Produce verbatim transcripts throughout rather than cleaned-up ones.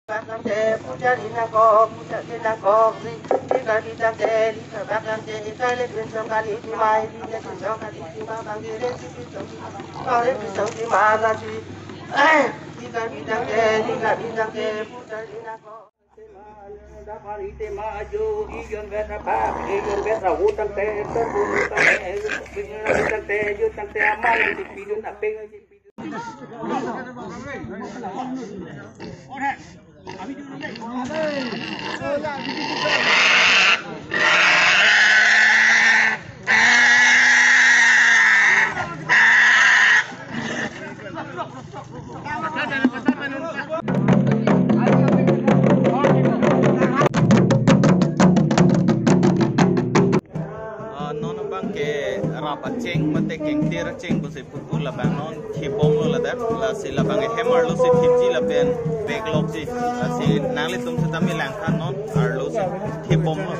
Bakang te pujari nangkok, pujari nangkok, ri, ri kali tang te, ri ka bakang te, ri kali pinsong kali timai, ri le pinsong kali timai, bang ri le si pinsong timai, bang ri pinsong timai, la si, ri kali tang te, ri kali tang te, pujari nangkok. Dapari tema ajo, ijon beta pak, ijon beta utang te, terbun utang te, utang te, utang te, aman, pidun apeng, Ah, non abang ke rap acheng mate kengtir acheng pusi pupu labang non thipbomlo ladak, lasi labang ke hem arlo si thipji lapen veklokji, lasi nanglitum sitame langtha, non arlo si thipbomlo.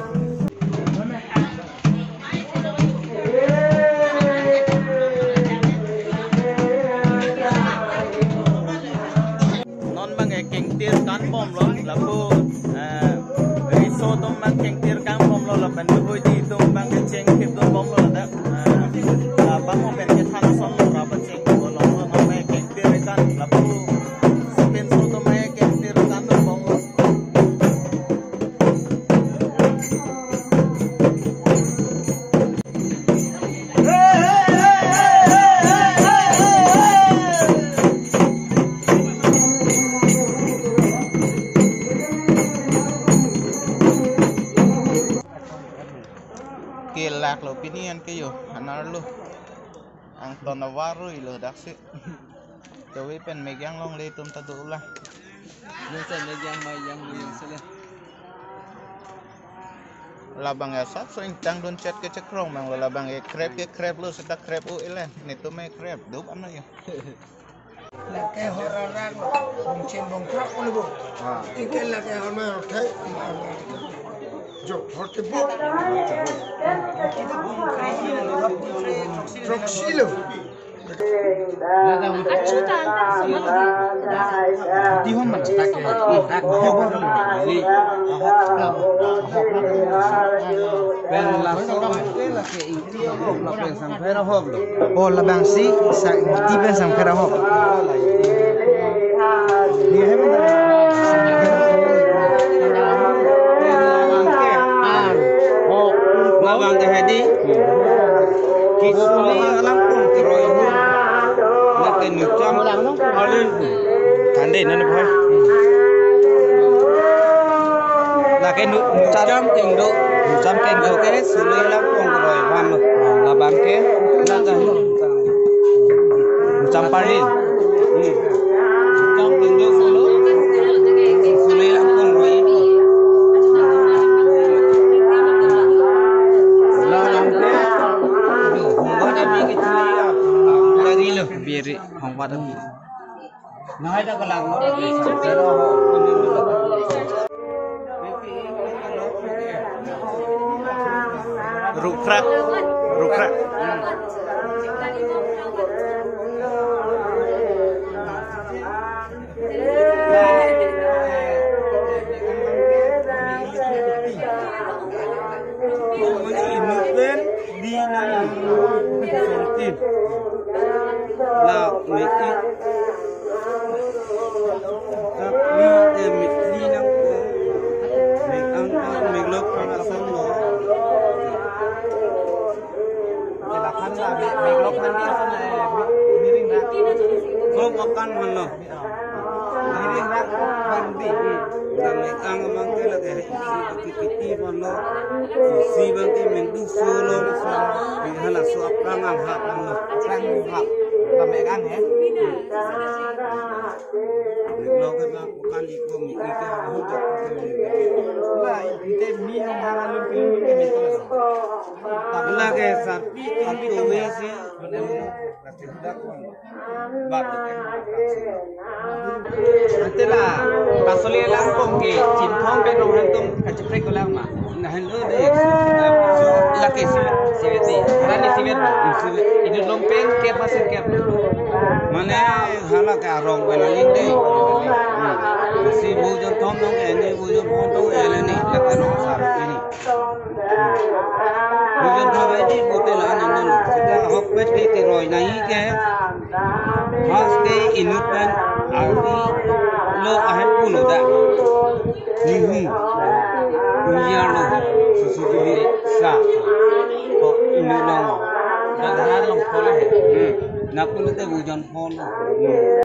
Non abang ke kengtir kanbomlo, lapu, eh, riso atum abang kengtir kanbomlo, lapen duhoidi atum abang ke cheng thipdunbomlo ladak. Eh, labang open ke than asonlo, rap acheng, bolong lo, non abang ke kengtir kan, lapu, sapinso atum abang ke kengtir kanbomlo. Kelak lo pini an ke yo, anar lo. Angton avaru ilo daksi. Tawi pen megang longle atum ta do ulang. Yung sa megang mai yang mo yung sila. Labang ya sat so ingtang dun chet ke chekrong mang lo, labang ya krep ke krep lo, seta krep u ilen. Netum mai krep dup ano ya. Lake hor arang, bongchin bongkrok ulo bo. Ah. Ikel lake hor mai hor thai. Jo, hor tebuk. Throksi lo. Achutan. Di hon man tak ke. Ahok lo. Ahok lo. Pen laso. Lapen sangpher ahok lo. Oh, labang si, sa, di pen sangpher ahok. Labang ke hedi. Kisuli alam pun keroi. Lapen nucham. Tande nana boy. Lake nu-, nucham kengdo, nucham kengdo ke suli langpong keroi van lo. Labang ke, lata nucham parlin. Nucham kengdo solo, suli langpong roi. Labang ke, do, hongwa da bi ke chui ya, dari lo, biri, hongwa da bi. Rukrak, rukrak. Di nang. Seventeen. La, me-ik. Kap ni, eh, me-, di nang ko. Me-ang ko, me-lok ko, asam lo. Kelakan la, me-, me-lok ko, asam lo, eh, miring ra. Ko makan man lo. Jadi rak bang di. Nang me-ang abang ke lake isi aktiviti man lo. Isi abang ke mendu solo. Di hala so apang ang hap ang lo. Apang hap. Ba me-ang he. Lo ke bang bukan di ko mi ke. Lah, ite mi yang hala lo ke mi ke. Lake sarpi kan di ko si. Ante la, kasoli langpong ke, Chinthong pen Ronghang atum kacheprek ko lang ma. Nahin lo de, lake si, si, si, rani si, si, ini longpeng ke pasir ke. Mane hala ke arong pen aling de. Hmm. Si bujon thom dong, eni bujon thom dong, eni ni, lapen nong sar ini. Bujon thom edi pute la nang nang. Sita ahokpet ke keroi nai ke. Mas ke inut pen ardi lo ahem pulo da. Nihu. Unyar lo. Susu dili sa. Kok inut long. Dadar long pole. Hmm. Napulo te bujon thom lo. Hmm.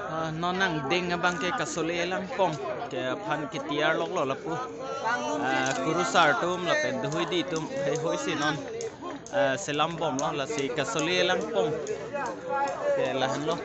Ah, non nangding abang ke Kasoli Elangpong ke aphan ketiar loklo lapu. Ah, kurusar atum lapen dohoidi atum heihui si non, ah, selam bomlo, lasi Kasoli Elangpong ke lahenlo.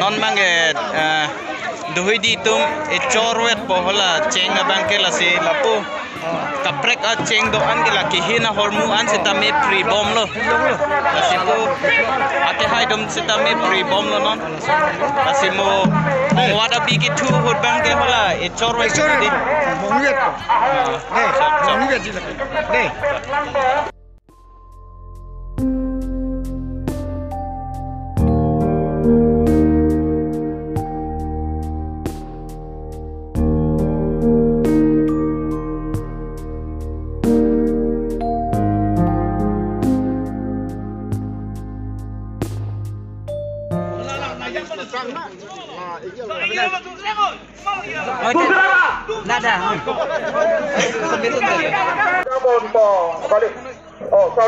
Non abang ke, eh, dohoidi atum echor vetpo hala cheng abang ke, lasi lapu kaprek acheng do-an ke la kihin ahormu an sitame pri bomlo. Lasi pu akehai atum sitame pri bomlo non. Lasi mo ongvat abi kethu ahut abang ke hala echor vet. Echor di. Mongvet ko. Ah, dei, chok, chok. Mongvet ji lagi. Dei. Nada. Sambil tunggu.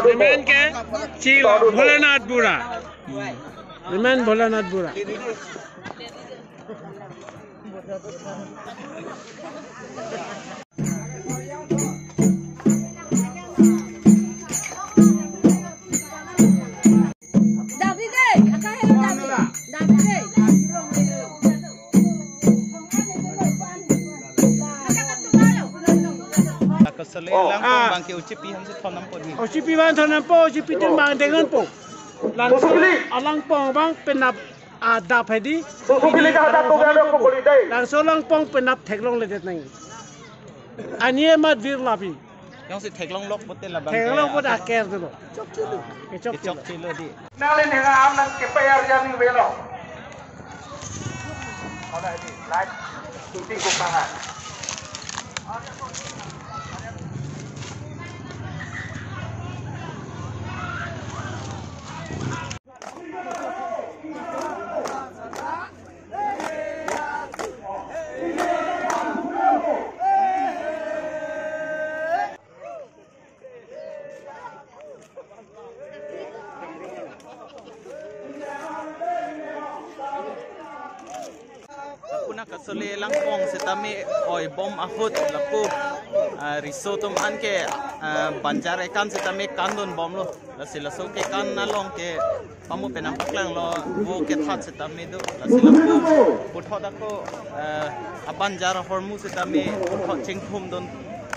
Nemen ke Chilo Bholanath Bura. Nemen Bholanath Bura. David, eh, aka helo David. David, eh. Kasoli Elangpong abang ke O C P aphan si thon nangpo ni. O C P aphan thon nangpo, O C P atum abang deng nangpo. Langso Elangpong abang penap adap hedi. Langso Elangpong penap theklongledet nang. Ani emat vir lapi. Jongsi theklong lok pute labang ke theklong pute aker dolo. Kechok chelo. Kechok chelo di. Nangli ninga am nang keper jani velo. Ola di light shooting ko pangan. Lapu na Kasoli Elangpong sitame oi bom ahut lapu, ah, riso atum an ke, ah, banjar ekan sitame kandun bomlo. Lasi laso kekan along ke pamu penang paklanglo, vo kethat sitame do. Lasi lapu puthot ako, eh, abanjar ahormu sitame puthot chingthum dun,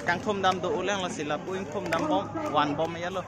kangthum dam do ulang, lasi lapu ingthum dam bom, van bom ya lo.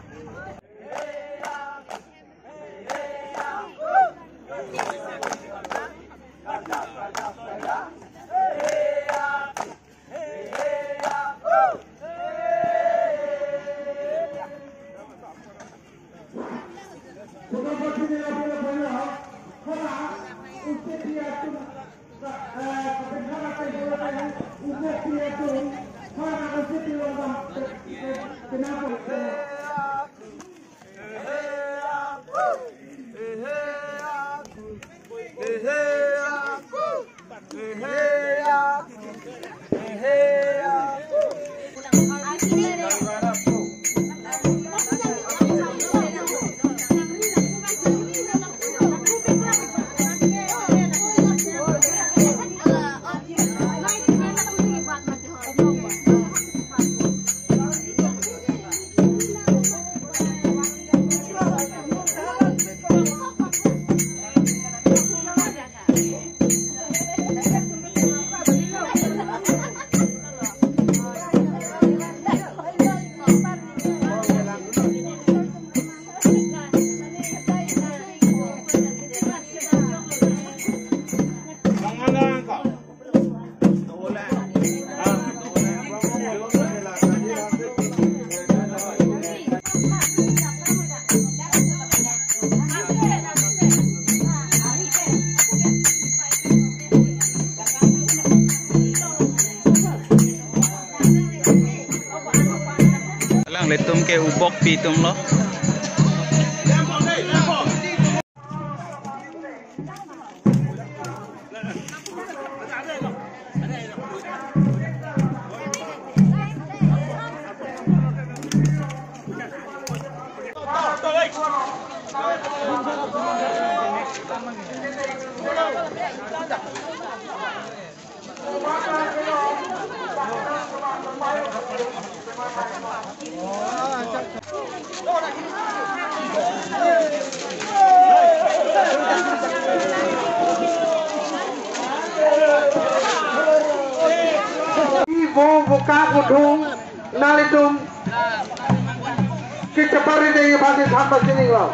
Itum ke ubok pi itum lo. Bo boka kudung nelitum kechapari dei pasi sampai sini lo.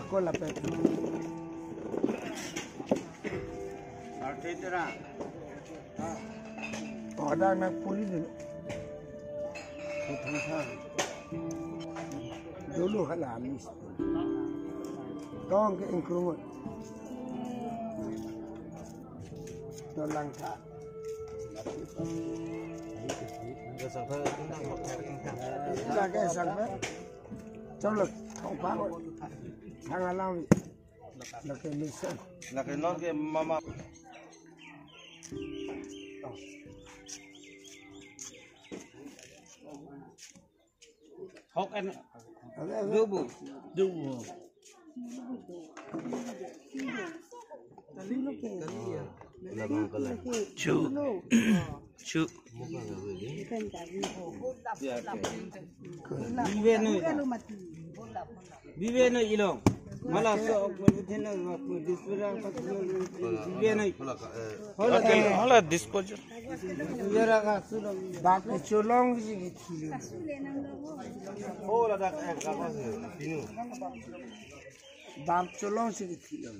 Ako lapet. Ada anak puri dulu. Dulu hala amis. Tong ke ingkrungut. Tolangtha. Lake sangpe. Cholo, thongpa. Thang alam. Lake mesen. Lake non ke mama. Hok en. Dubu. Dubu. Chu. Chu. Bibeno. Bibeno ilong. Mala so, bibeno. Hola, hola, disposal. Yara ka sulong. Bak cholong si kithilo. Hola, dak, eh, apa sih? Pinu. Bak cholong si kithilo.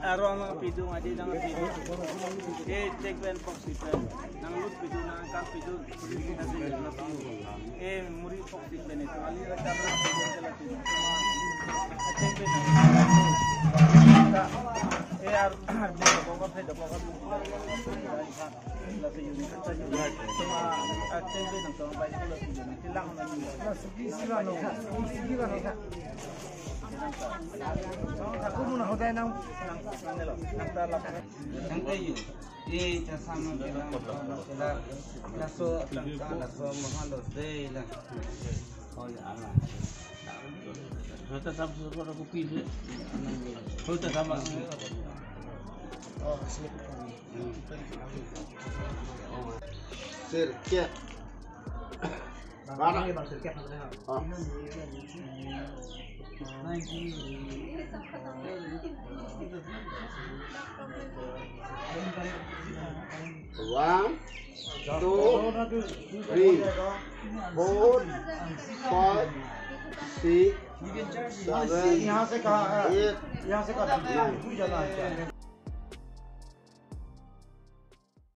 Arong nangpidun, adi nangpidun. Eh, tek pen pok si pen. Nanglut pidun, nangkam pidun. Eh, muri pok si pen itu. Ali rekam pidun ke lagi. Tek pen. Eh, ar, ar, pokok, pokok. Lasi unit. Cuma, ah, tek pen nang tong baik pula pidun. Tilang nang. Sugi sila no. Sugi sila no. Nang tayo. Eh, chasama kela, kela, laso, laso mahalo de la. Oh, ya, ala. Hoy ta sama. Oh, sir, kya? Bang, bang, sir, kya? Ah. One. Two, three, four, five, six, seven, यहाँ से कहा है, eight, यहाँ से कहा है, तू जाना है क्या?